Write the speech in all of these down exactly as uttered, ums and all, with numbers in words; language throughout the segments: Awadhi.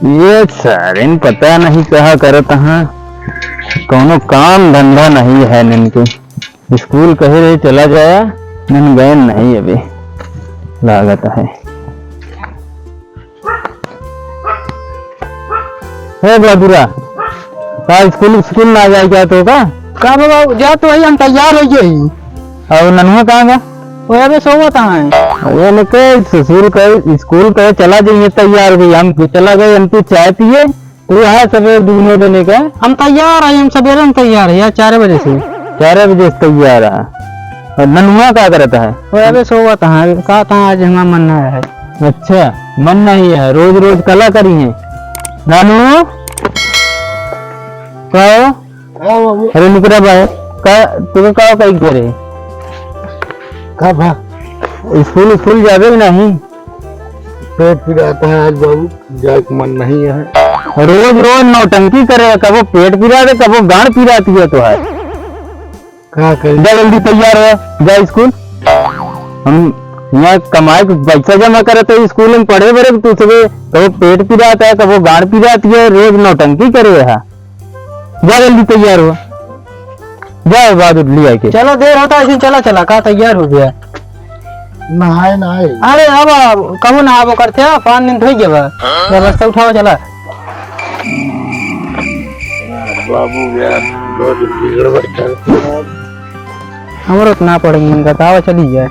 ये सारेन पता नहीं कहा करत हैं, कौनो काम धंधा नहीं है इनके। स्कूल कहे रहे चला जाया, नन गए नहीं अबे, लागत है। ए बहादुरा, का स्कूल, स्कूल ना जाए क्या तो का? का बाबा, जा तो वही हम तैयार हो गए ही। और ननुआ कहाँ गया? वो अबे सोवत हैं। वो ने के ससुर के स्कूल के चला जाइए तैयार हो गई, हम चला गए हम तो चाय पिए, तू है सवेरे दूनो जने का। हम तैयार हैं, हम सवेरे में तैयार है यार, चार बजे से। चार बजे से तैयार है। और ननुआ का करता है? वो अबे सोवत हैं, कहा था आज हमारा मन ना है। अच्छा, मन नहीं है, रोज रोज कला करी है। नानू, कहो। हाँ बाबू। अरे निकरा भाई, का, तुके का कही करे? का भा? स्कूल, स्कूल जाबे कि नहीं? पेट पिरात है आज बाबू, जाए के मन नहीं है। रोज, रोज नौटंकी करे, कबो पेट पिरात है, कबो गांड पिरात है तो है। का करी? जा जल्दी तैयार हो, जा स्कूल। हम यहाँ कमाए के पैसा जमा करे तो स्कूल में पढ़े बरे तू सबे, कबो पेट पिरात है, कबो गांड पिरात है, रोज नौटंकी करे है। जा जल्दी तैयार हो, जा बाद ले आके। चलो देर होता है, ऐसे चला चला का तैयार हो गया। नहाए नहाए। अरे अब, अब कहूँ नहाबो करते हो, पाँच दिन धोई गया। व्यवस्था उठाओ चला। बाबू यार, रोज बिगड़ बैठा। हमरो तो ना पड़ेंगे इनका, तो आवा चली जाए।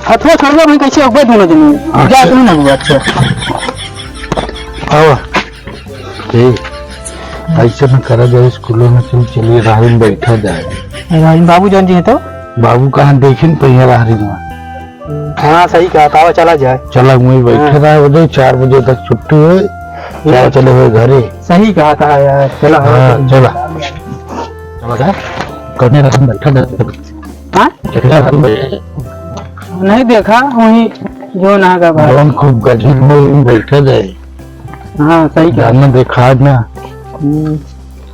हथवा छोड़बो भाई, कैसे उबे दोनों जने? अच्छा। जा तू ना हुआ, अच्छा। आवा। ए, ऐसे न करा जाए, स्कूलों में चल, चलिए, राही में बैठा जाए। राही में बाबू जान जी हैं तो? बाबू कहाँ देखे न पहिया राही में। हाँ, सही कहा था, चला जाए। चला, वहीं बैठे हाँ। रहे, बजे चार बजे तक छुट्टी होए, चला हम्म। चले हुए घरे। सही कहा था यार, चला, हाँ, चला। चला। चला जा, कौने राही में बैठा जाए। हाँ? चला राही में बैठा जाए। नहीं देखा, वहीं जो ना का बात। जौन खूब गजब में बैठा जाए। हाँ, सही कहा। जाना देखा ना। हम्म।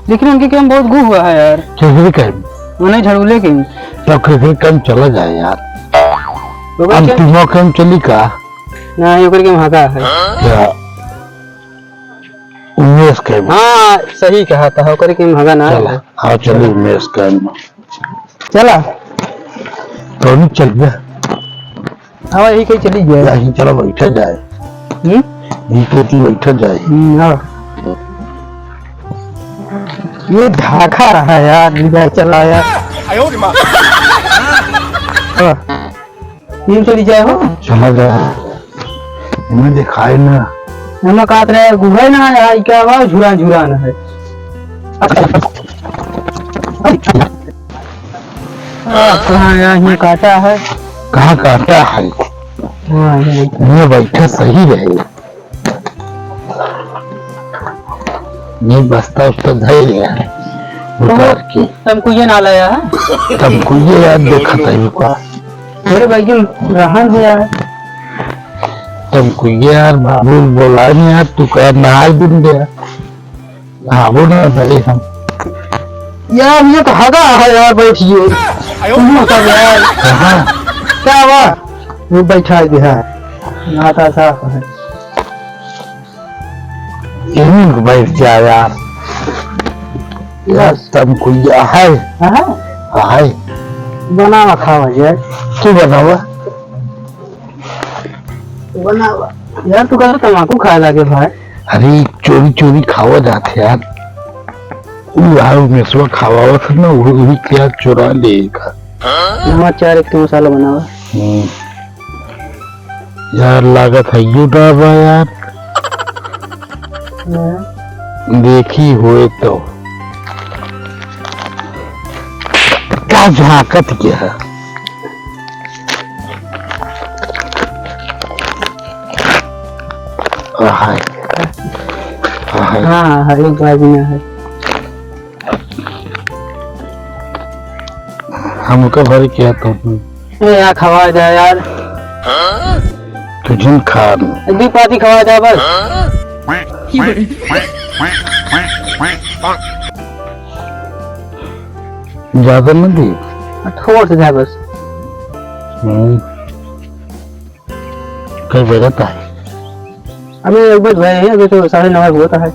लेकिन उनके काम बहुत गु हुआ है यार। केकरे काम? उन्हें झड़ूले के। तो केकरे काम चला जाए यार। ओकरे हम काम तीनों काम चली का? ना, ओकरे काम हगा है। क्या? उमेश काम? हाँ, सही कहा था, ओकरे काम हगा ना चला, है। हाँ, चलो उमेश काम। चला। तो नहीं चल गया। हाँ, यही कहीं चली गया। यहीं चला बैठा जाए। हम्म? यहीं कहीं बैठा जाए। हम्म, हाँ। ये धाखा रहा यार, ले जाए चला यार। हाँ। ये चली जाए हो। चला जाए। इन्हें दिखाए ना। हमें कहत रहे, गुहे ना है, आई क्या हुआ? झुरा, झुरा ना है। आ, कहाँ गया? ये काटा है। कहाँ काटा है? हाँ, ये। ये बैठा सही रहे। ये बस्ता उस्ता धर लिया है, उतार के। तमकुइये ना लाया है? तमकुइये यार देखत है ऊपर। अरे भाई, रहन है यार। तमकुइये यार, बाबू बोला नहीं यार, तू कह नहाए दिन दे। हाँ, वो ना भले हम। यार, ये तो हगा है यार, बैठिए। तुम सब यार। हाँ। क्या हुआ? वो बैठा है, हाँ। नाता साफ है। यहीं बैठ जा यार। यार, तमकुइया है। हाँ? है। बनावा खावा जाए। तू बनावा। बनावा। यार, तू कहता तमाकू खाए लागे भाई। अरे, चोरी चोरी खावा जात है यार। उ यार, उमेशवा खावावत है ना, वही, वही क्या चुरा लेगा। नमक चार एक ठो मसाला बनावा। हम्म। यार, लागत है यू ना बा यार। हम्म। देखी होए तो। का झांकत के है? हाय। हाय। हाँ, हाँ, एक बार भी ना है। हमका भर के आता हूँ। ए, यार, खवा जा यार। तुझन खान। एक भी पाती खवा जा बस। ज्यादा न दे। थोड़ से जा बस। हम्म। कई बजत है? अबे एक बज गए हैं, अभी तो साढ़े नौ होता है।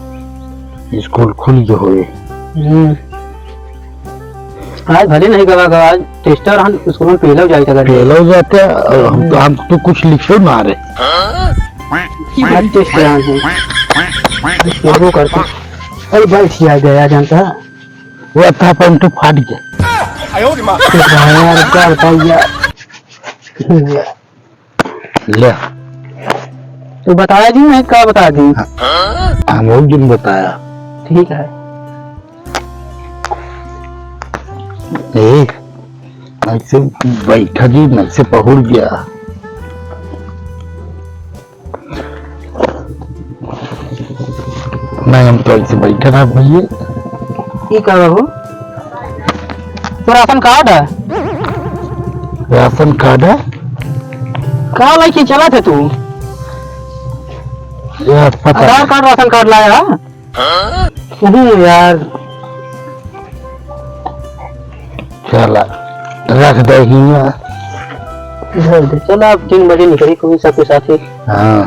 स्कूल खुल गए होए। हम्म। आज भले नहीं गवा गवा, आज टेस्टर हम स्कूल में पहले जाए था। पहले जाते, हम तो, हम्म। हम तो कुछ लिखे ना रहे। आज टेस्ट करान है। वो करते। अरे बैठ ही आ गया जानता। वो था पर तो फाट गया। तो भाई यार, क्या बताइए यार। ले। तो बताया जी, मैं क्या बता दी? हम लोग जिन बताया। ठीक है। ए, ऐसे बैठा जी, नल से पहुड़ गया। नहीं, हम तो ऐसे बैठे रहा भैया। ई का बाबू? तो राशन कार्ड है? राशन कार्ड है? का लेके चला थे तू? यार, पता आधार नहीं। कार्ड, राशन कार्ड लाया है? नहीं यार। चला, रख दे हियाँ। धर दे। चला, अब तीन बजे निकली कोई सबके साथ ही। हाँ,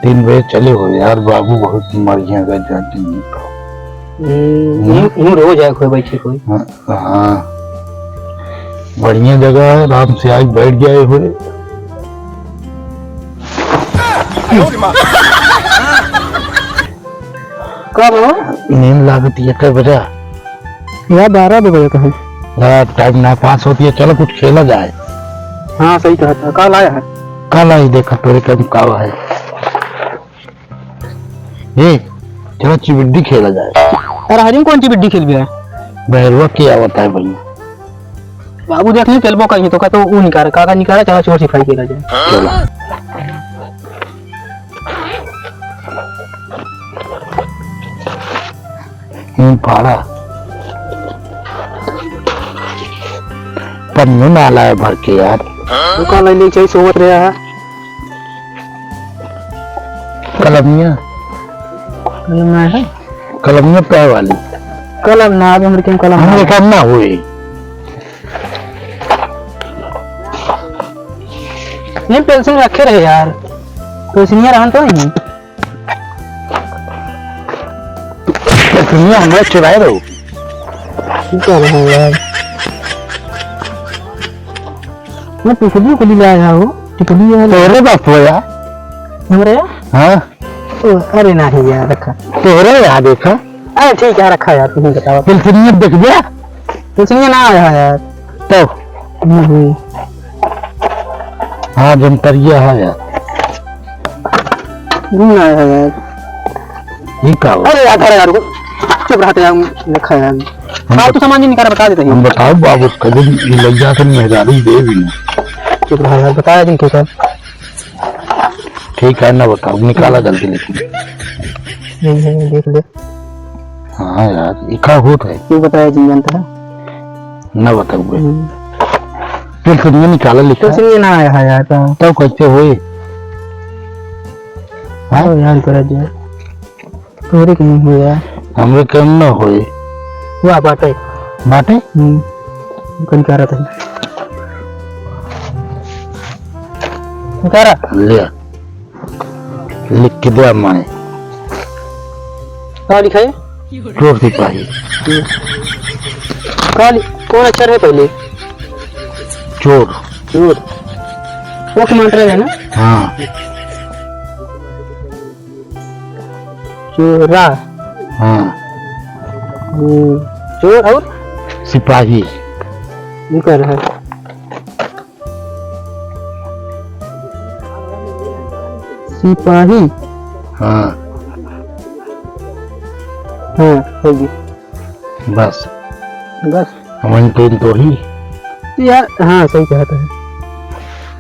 तीन बजे चले हो यार, बाबू बहुत मर गया, अगर जाते नहीं तो। हम्म, हम्म। यूं, यूं रोज आए कोई बैठे कोई। हाँ, हाँ। बढ़िया जगह है, आराम से आज बैठ जाए हुए। कब हो? नींद लागत है, कै बजा? यार, बारह बजे का है। यार, टाइम ना पास होती है, चलो कुछ खेला जाए। हाँ, सही कहा था। काल आया है? काल आई, देखा तोरे टाइम काल आया। ए, चलो चिबिड्डी खेला जाए। अरे हरिम कौन चिबिड्डी खेल गया? बहरुआ के आवत है भाई। बाबू देख ले, चलबो कहीं तो का तो ऊ निकाले, काका निकाले, चलो चोर सिपाही खेला जाए। चलो। हम्म, फाड़ा। पन्नू ना लाए भर के यार। दुकान लाइन नहीं चाहिए, सोवत रहा है। कलमिया। कलम ना है? कलमिया पे वाली। कलम ना, अभी हमरे के कलम हमरे ना। काम ना हुए। नहीं, पेंसिल रखे रहे यार। पेंसिलिया रहन तो ही। पेंसिलिया हमरा चुराए रहो। ठीक है, रहो यार। मैं टिकुली को ले आया हूँ। टिकुली है। तोरे बाप हो यार। हमरे? हाँ। ओ, अरे नाही यार, रखा। तोहरे याद है का? अरे ठीक है, रखा यार, तुम बताओ। पेंसिलिया देख गया? पेंसिलिया ना आया है यार। तो? हम्म। हाँ, जंतरिया है यार। नहीं आया है यार। ये का हो? अरे यार, अरे यार, रुको। चुप रहते यार, रखा यार। हम फालतू बत-, सामान नहीं निकाला, बता देते हैं। हम बताओ बाबू, कभी ये लग जाकर मेहरारू दे भी नहीं। चुप रहा यार, बताया जिनको सब। ठीक है, ना बताओ, निकाला जल्दी लेकिन। यही है, देख ले। हाँ यार, इका होत है। क्यों बताया जी जानता है? ना बताओ बे। हम्म। फिर तुमने निकाला लिखा। कुछ नहीं ना आया है यार, तो। तब कैसे होए? हाँ? ओ यार, करा दे। तोहरे के नहीं होए यार। हमरे के न होए। वाह, बाटे। बाटे? हम्म। कौन कह रहा था? कह रहा? ले। लिख के दे माए। का लिखा है? चोर सिपाही। का लि-, कौन अक्षर है पहले? चोर। चोर। वो टमाटर है ना? हाँ। चोरा। हाँ। हम्म, चोर और? सिपाही। ये कर रहा है। सिपाही। हाँ। हाँ, होगी। बस। बस। हमन तो, तो ही। यार, हाँ, सही कहता है।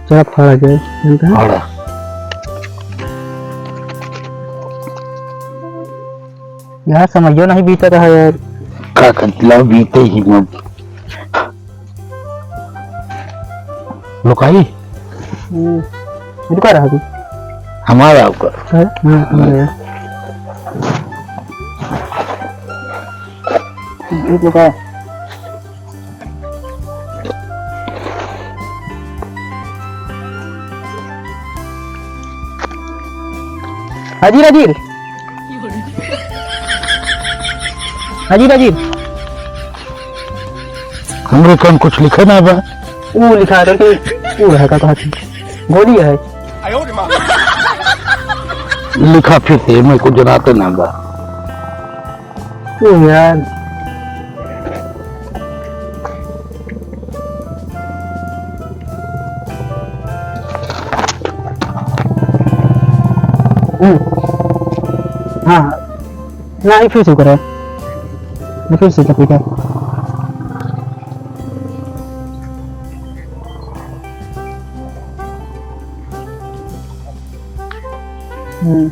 चला फाड़ा जाए, जानता है? फाड़ा। यार, समझो नहीं बीता रहा यार। का करती ला, बीते ही मत। लुकाई? हम्म, रुका रहा तू। हमारा आपका। हाँ, हाँ, हमारा यार। एक रुका। हाजिर, हाजिर। हाजिर, हाजिर। हमरे काम कुछ लिखे ना बा। ऊ लिखा है कि ऊ है का कहत है? गोली है। लिखा फिर से, मैं कुछ जनाते ना बा। ओ यार। हम्म। हाँ, हाँ। ना, ये फिर से करो। ये फिर से कॉपी कर। हम्म।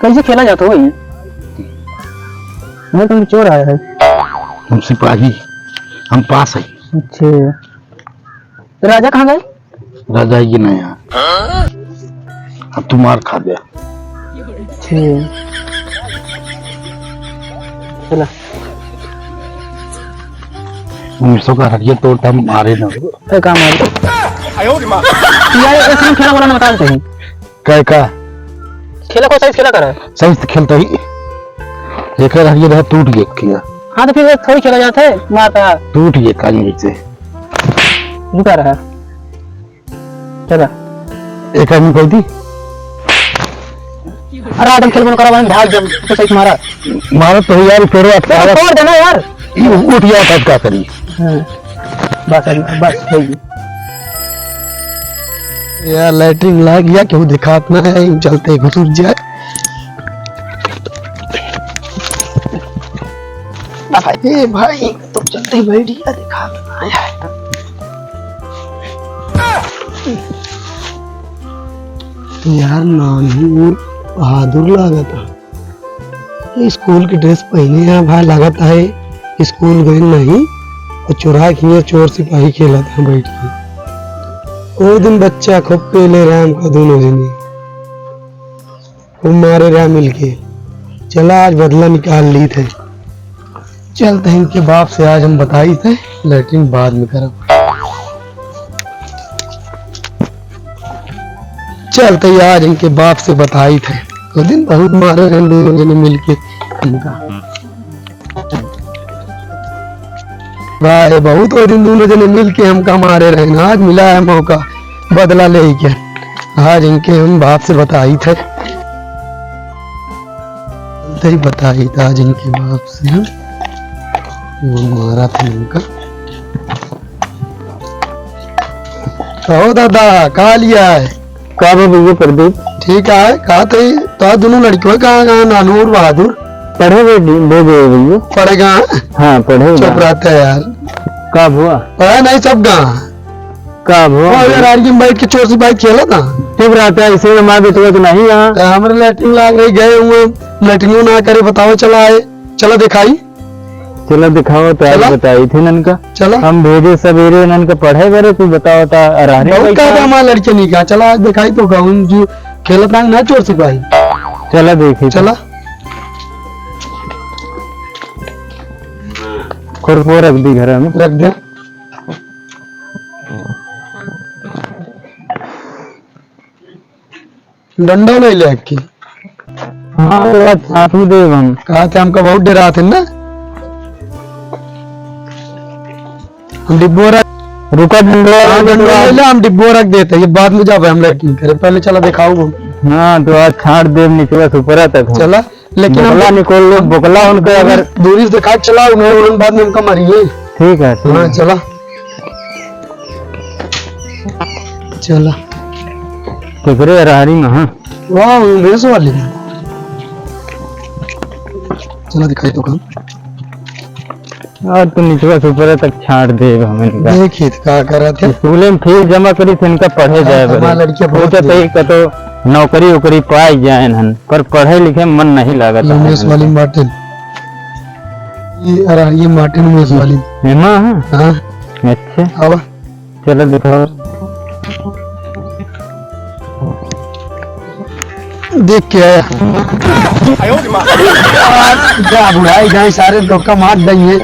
कैसे खेला जाता हो ये? मैं तो चोर आया है। हम सिपाही, हम पास है। अच्छा, तो राजा कहाँ गए? राजा ये नहीं है। अब तू मार खा गया। ठीक। चला। उन्नीस सौ का हटिया तोड़ता मारे ना। ए, का मारे? यार, एक दिन खेला वाला ना बता देते हैं। काय का? खेला को सही से खेला करा। सही से खेलता ही। एक हटिया रहा टूट गया किया। हाँ, तो फिर एक थोड़ी खेला जाता है, मारता है। टूट गया कान में से। रुका रहा। चला। एक आदमी कोई थी? अरे, आदम खेल बन करा, भाग जब तो सही मारा। मारा तो यार, पेड़वा अरे, तोड़ देना यार। ये उठ गया था, का करी? हाँ। बस, बस, हो गई। यार, लैट्रिन लाग गया, केहू दिखात ना है, चलते घुसुर जाए। भाई, ए भाई, तो चलते बैठ गया, दिखात ना है। यार, नानू बहादुर लागत है। ये स्कूल के ड्रेस पहने हैं भाई, लागत है स्कूल गए नहीं, और चुरा के हियाँ चोर सिपाही खेलत है बैठ के। ओ दिन बच्चा खूब पेले राम का दोनों जने, खूब मारे रहा मिलके। चला, आज बदला निकाल ली थे। चलते हैं इनके बाप से, आज हम बताई थे, लैट्रिन बाद में करब। चलते ही आज इनके बाप से बताई थे, वो दिन बहुत मारे रहे दोनों जने मिलके इनका। भाई, बहुत वो दिन दोनों जने मिलके हमका मारे रहे ना, आज मिला है मौका बदला ले के। आज इनके हम बाप से बताई थे, तई बताई था आज इनके बाप से हम, वो मारा था इनका। कहो दादा, का लिया है? का बा भैया प्रदीप? ठीक है, का तई, तो दोनों लड़कियों कहाँ गए, नानू और बहादुर? पढ़े बे-, भेजे भैया। पढ़े गए? हाँ, पढ़े चुप गए। रहता है यार। का भुआ? पढ़ा नहीं सब गए। का भुआ? और यार, आरगी में बैठ के चोर सिपाही खेला था। चुप रहता है, इसे में मार बेटुआ तो नहीं यहाँ। तो हमरे लैट्रिन लाग रही, गए हुए, लैट्रिन ना करे, बताओ, चला आए, चला दिखाई। चला दिखाओ, तो आज चला। बताई थे ननका। चला। हम भेजे सवेरे ननका पढ़े करे, तू बताओ ता अरारे बहुत बैठा का है। हमारे लड़के नहीं कहा, चला आज दिखाई तो कहूँ जो खेलत ना, ना चोर सिपाही। चला देखी तो। चला। खुरपो रख दी घर में। रख दे। डंडा नहीं ले की। हाँ, तो आज छापी देब हम। कहा थे हमका बहुत डरा थे ना। हम डिब्बो रख रुका, डंडा हाँ, डंडा ले ले, हम डिब्बो रख देते, ये बाद में जाबे हम लैट्रिन करे, पहले चला दिखाओ वो। हाँ, तो आज छाट देब निचवा से ऊपरा तक हम। चला, लेकिन हम बोकला निकल लो, बोकला उनके अगर दूरी से दिखा के चला, उन्हें, उन्हें बाद में हमका मारिए। ठीक है, ठीक हाँ, है। चला। चला। केकरे अरारी में, हाँ? वाह, उमेश वाले। चला दिखाई तो काम। आज तो निचवा से ऊपर तक छाट देब हम इनका। देखिए तो का करत है। स्कूले में फीस जमा करी थे इनका पढ़े हाँ, जाए बदे। हमारा लड़किया बहुत सोचत है कतो नौकरी ओकरी पाई जाए हन, पर पढ़े लिखे में मन नहीं लागत है उमेश इनका। वाली मार्टिन। ये, अरे, ये मार्टिन उमेश वाली। एमा, हाँ? हाँ। अच्छा। आवा। चलो दिखाओ। देख के आया। जा बुढ़ाई जाए, सारे धोखा मार देंगे।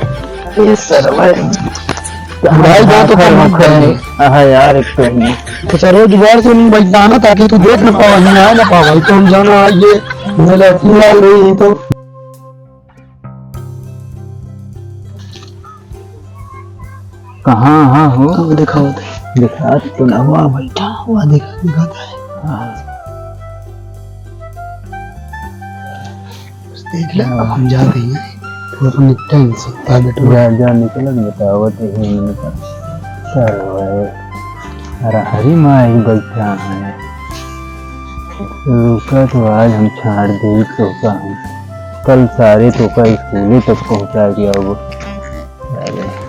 ये सरवा। बुढ़ाई जात तो कम है। हाँ यार, एक तो ही। तो सर, रोज बार से नहीं बैठना ना, ताकि तू देख ना पावा, नहीं आए ना पावा। तो हम जाना, ये मेरा पूरा नहीं तो। कहाँ, हाँ हो? वो देखा, वो देखा। देखा तो ना हुआ। बैठा हुआ देखा, दिखाता है। हाँ। बस देख ले, अब हम जाते हैं। तू अपने टेंशन पा बेटा। जा, जा, निकल, बतावत है इनका। चल भाई। अरे हरी माई बैठा है। रुका तो आज हम छाड़ देई तोका हम। कल सारे तोका स्कूले तक पहुँचा के आउब। अरे,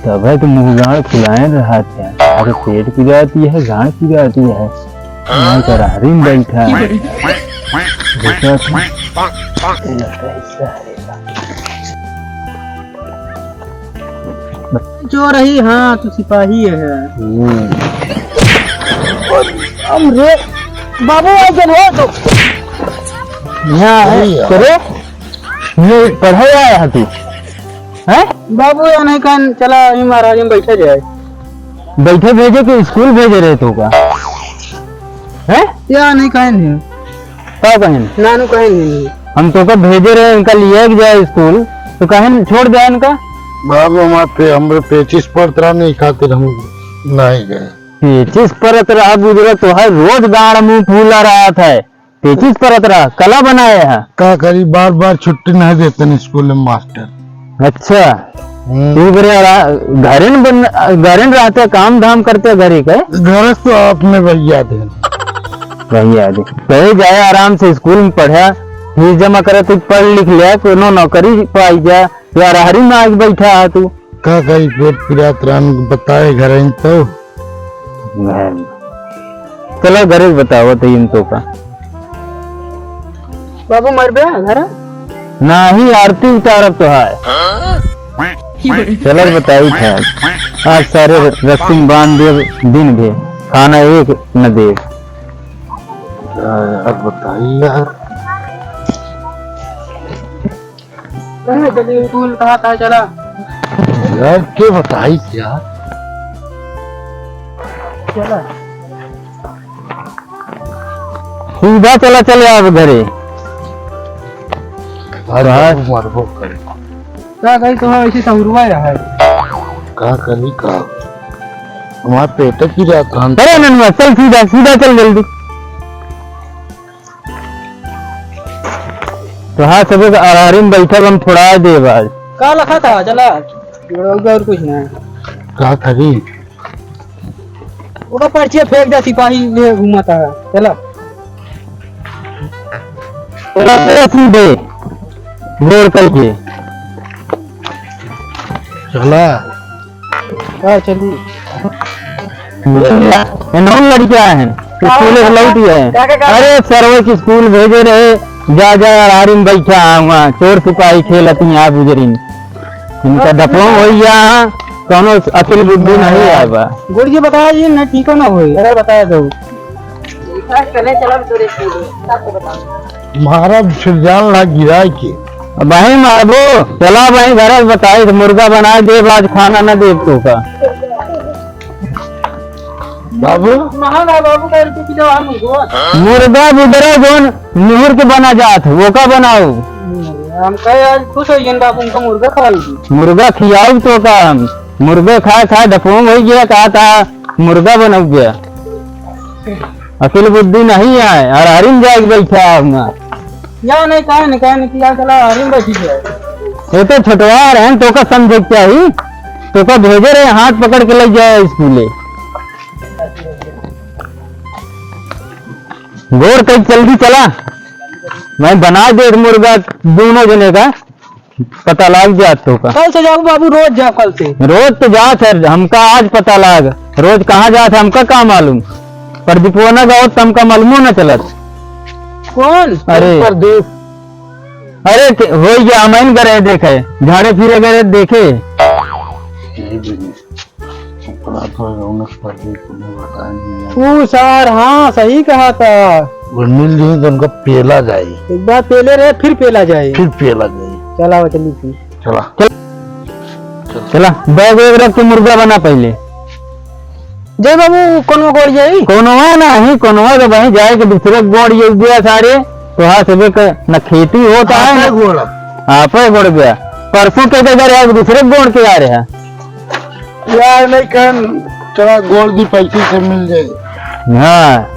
तबै तो मुँह गाँड़ फुलाए रहा था। अरे पेट की जाती है, गाँड़ की जाती है। मैं तो हरी में बैठा है। देखा था। चोर ही, हाँ, तू सिपाही है। हम्म। हम रे, बाबू, आई जन हो तो। यहाँ है, अरे यार। करे? ये पढ़े आया है तू? हैं? बाबू, या नहीं कहन, चला, यहीं महाराज में बैठे जाए। बैठे भेजे कि स्कूल भेजे रहे तोका? हैं? या नहीं कहन है। का कहन? नानू कहन है। हम तोका भेजे रहे, इनका लिए के जाए स्कूल, तो कहन छोड़ दे इनका। बाबू, हमारे पे-, हमरे पेचिस पड़त रहा, नहीं खातिर हम नहीं गए। पेचिस परत रहा बुजुर्ग, तोहर रोज गाँड़ मुँह फूला रहत है। पेचिस परत रहा, कला बनाए है। का करी, बार बार छुट्टी नहीं देते न स्कूल में मास्टर। अच्छा। हम्म। तू करे रा-, घरे न बन-, घरे न रहते, काम धाम करते घरे के? घर तो आपने भैया दे। भैया दे। कहे जाए आराम से स्कूल में पढ़ा, फीस जमा करे, तू पढ़ लिख ले, कोनो नौकरी पाई जा। यार, हरी में आके बैठा है तू। का करी, पेट पिरात रहन, बताए घर आइन तो। घर। चलो, घरे बताओ तो इन तो का। बाबू, मरबे घर? नाही, आरती उतारब तो है। चलो, बताई था। आज सारे रस्सी में बांध देब, दिन भे खाना एक न देब। यार, बताई यार। अरे, चलिए, स्कूल कहाँ था, चला। यार, के बताई क्या? चला। सीधा चला, चले आब घरे। आज हाँ। मरबो करे। का कही तो ऐसे सहुरुआ है। का करी का? हमार पेट की जात रहन। अरे ननुआ, चल सीधा, सीधा चल जल्दी। तो हाँ, सबे के अरारी में बैठल हम थोड़ा देब आज। का लखा था? चला, और कुछ नहीं। का करी? ओका पर्चिया फेंक दे, सिपाही ले घूमता है। चला। चला, चला, सीधे। गोड़ करके। चला। हाँ, चलिए। ये नौ लड़कियां हैं, स्कूल से लौटी है। का, का, का? अरे, सरवे के स्कूल भेजे रहे, जा, जा, अरारी में बैठा है वहाँ, चोर सिपाही खेलत यहाँ बुजरिन। इनका डपलों हो गया, कौनो अकिल बुद्धि नहीं आवा। गुरुजी बताया जी, नहीं ठीक ना होई, अरे बताया दो। मारा फिर जान ला गिरा के। अब वहीं मारबो, चला वहीं घर बताई तो मुर्गा बना देब, आज खाना ना देब तो का। बाबू। महंगा बाबू का रुपये किलो आलू को। मुर्गा बुदरा जोन निहुर के बना जात, वो का बनाओ? हम कहे आज खुश हो गए बाबू, उनका मुर्गा खवाई दी। मुर्गा खियाऊ तो का हम, मुर्गा खाए खाए डफोंग हो गया, कहा था मुर्गा बनाऊ गया। अकिल बुद्धि नहीं आए, अरारी में जाके बैठा है हुआं। या नहीं, काहे नहीं, काहे नहीं किया, चला, अरारी में बैठी जाए। ये तो छोटवा रहन, तो का समझे के चाही, तो का भेजे रहे, हाथ पकड़ के ले जाए स्कूले। गोर कई जल्दी चला, मैं बना दे मुर्गा दोनों जने का। पता लाग जात तो का। कल से जाओ बाबू, रोज जाओ कल से। रोज तो जात है, हमका आज पता लाग। रोज कहाँ जात है, हमका का मालूम। प्रदीपवा ना गावत, हमका मालूमो ना चलत। कौन? अरे। प्रदीप। अरे, के-, होई गया, हमइन गरे देखे, झाड़े फिरे गरे देखे। अपना तो रौनक पर भी तुम्हें बताया नहीं यार। ऊ सार, हाँ, सही कहा था। वो मिल जाए तो उनका पेला जाए। एक बार पेले रहे, फिर पेला जाए। फिर पेला जाए। चला, वो चली फिर। चला। चल। चल। चला, बैग वैग रख के मुर्गा बना पहिले। जय बाबू, कौन गोड़ जाई? कौनवा नाही, कौनवा तो वहीं जाए के दूसरे गोड़ ये गया सारे, तो हाथ से बेक न खेती होता है। आपे गोड़। आपे गोड़ गया। परसों के इधर है, दूसरे गोड़ के आ रहे हैं। यार, नहीं कहन, चला गोड़ भी पैसे से मिल जाए। हाँ,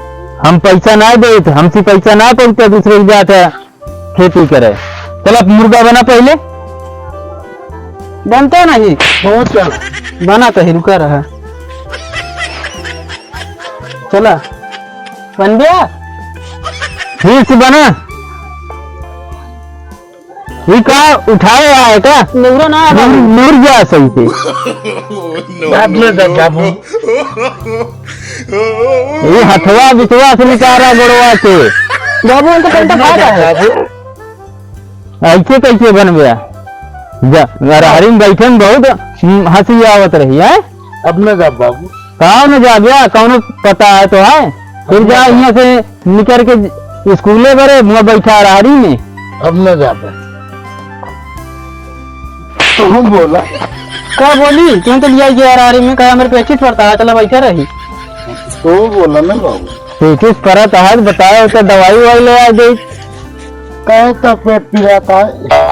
हम पैसा ना देत, हमसे पैसा ना पैते, दूसरे के जात है खेती करे। चल, अब मुर्गा बना पहिले। बनता नहीं। हो, चल। बना तो ही, रुका रहा। चला। बन गया? ठीक से बना। ये का उठाए आए का? नूरा ना आए नूर, बाबू। नूर गया सही से। बाद में जब बाबू। ये हथवा बिचवा से निकाला गोड़वा से। बाबू, उनको पेंटा खा रहा है। बाबू। ऐसे कैसे बन गया? जा, रहरी में बैठे में बहुत, हम्म, हँसी आवत रही है। अब न जा बाबू। कहाँ न जा गया? कौनो पता है तो है? फिर जा, यहाँ से निकर के स्कूले बरे, वहाँ बैठा रहरी में। अब न जा पाए। तू बोला। का बोली? क्यों तो लिया गया रहरी में, कहा मेरे पे चित पड़ता है, चला बैठा रही। तू बोला ना बाबू। पेचिस परत है, बताओ तो दवाई ववाई ले आ दे। कहे तो पेट पिरात है।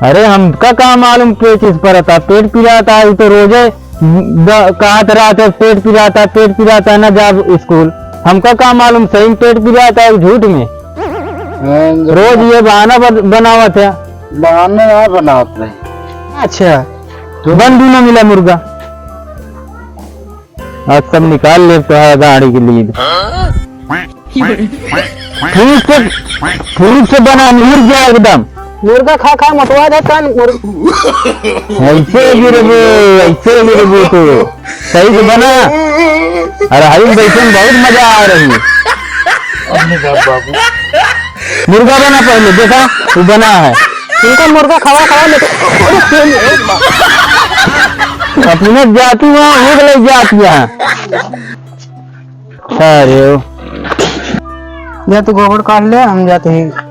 अरे हमका का मालूम पेचिस परत है, पेट पिरात है, उ तो रोजे ब-, कहत रहत है पेट पिरात है, पेट पिरात है, ना जाब स्कूल। हमका का मालूम सही में पेट पिरात है, झूठ में। हाँ, जब रोज ये बहाना बन-, बनावत है। बहाना ना बनावत रहे। अच्छा। तो बन दूनो मिला मुर्गा। आज सब निकाल ले तो है गाड़ी के लीड। ठीक से, ठीक से बना, मुर्गा एकदम। मुर्गा खा खा मोटवा जाता है, मुर्ग- ऐसे गिरबू, ऐसे गिरबू तू। सही से बना। अरे हरी में बैठे में बहुत मजा आ रही है। अब नहीं खा बाबू। मुर्गा बना पहले, देखा, वो बना है। इनका मुर्गा खवा खवा लेते। अपने जाती वहाँ, वो ले जाती है। अरे ओ। जा तू गोबर काट ले, हम जाते हैं।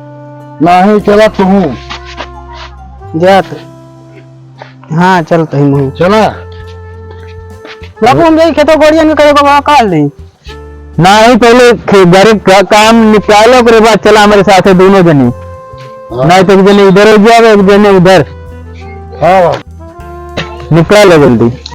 नहीं, चला तू। जा तू। हाँ, चलते हैं मुँह। चला। बाबू, हम जाई खेतों गोड़ियन के करे गोबर काट ले। नहीं, पहले खे-, घरे का काम निपटा लो, ओकरे बाद चला हमारे साथे दोनों जनी। हाँ। नहीं तो एक जने इधर हो जावे, एक जने उधर। हाँ। निपटा लो जल्दी।